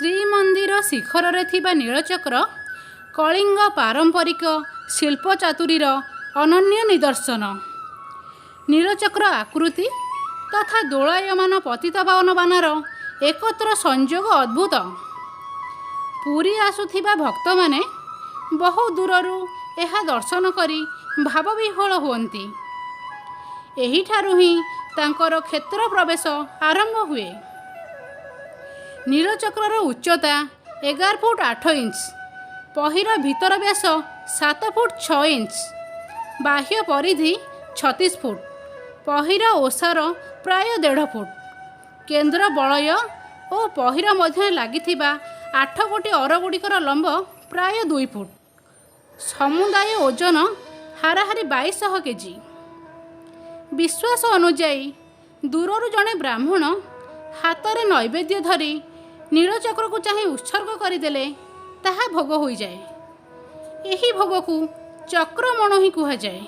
ଶ୍ରୀମନ୍ଦିର ଶିଖରରେ ଥିବା ନୀଳଚକ୍ର କଳିଙ୍ଗ ପାରମ୍ପରିକ ଶିଳ୍ପଚାତୁରୀର ଅନନ୍ୟ ନିଦର୍ଶନ। ନୀଳଚକ୍ର ଆକୃତି ତଥା ଦୋଳାୟମାନ ପତିତପାବନ ବାନାର ଏକତ୍ର ସଂଯୋଗ ଅଦ୍ଭୁତ। ପୁରୀ ଆସୁଥିବା ଭକ୍ତମାନେ ବହୁ ଦୂରରୁ ଏହା ଦର୍ଶନ କରି ଭାବବିହ୍ୱଳ ହୁଅନ୍ତି। ଏହିଠାରୁ ହିଁ ତାଙ୍କର କ୍ଷେତ୍ର ପ୍ରବେଶ ଆରମ୍ଭ ହୁଏ। ନୀଳଚକ୍ରର ଉଚ୍ଚତା 11 ଫୁଟ 8 ଇଞ୍ଚ। ପହିର ଭିତର ବ୍ୟାସ 7 ଫୁଟ 6 ଇଞ୍ଚ। ବାହ୍ୟ ପରିଧି 36 ଫୁଟ। ପହିର ଓସାର ପ୍ରାୟ 1.5 ଫୁଟ। କେନ୍ଦ୍ର ବଳୟ ଓ ପହିର ମଧ୍ୟରେ ଲାଗିଥିବା ଆଠ ଗୋଟି ଅରଗୁଡ଼ିକର ଲମ୍ବ ପ୍ରାୟ 2 ଫୁଟ। ସମୁଦାୟ ଓଜନ ହାରାହାରି 2200 କେଜି। ବିଶ୍ୱାସ ଅନୁଯାୟୀ, ଦୂରରୁ ଜଣେ ବ୍ରାହ୍ମଣ ହାତରେ ନୈବେଦ୍ୟ ଧରି ନୀଳଚକ୍ରକୁ ଚାହିଁ ଉତ୍ସର୍ଗ କରିଦେଲେ ତାହା ଭୋଗ ହୋଇଯାଏ। ଏହି ଭୋଗକୁ ଚକ୍ରମଣୋହି କୁହାଯାଏ।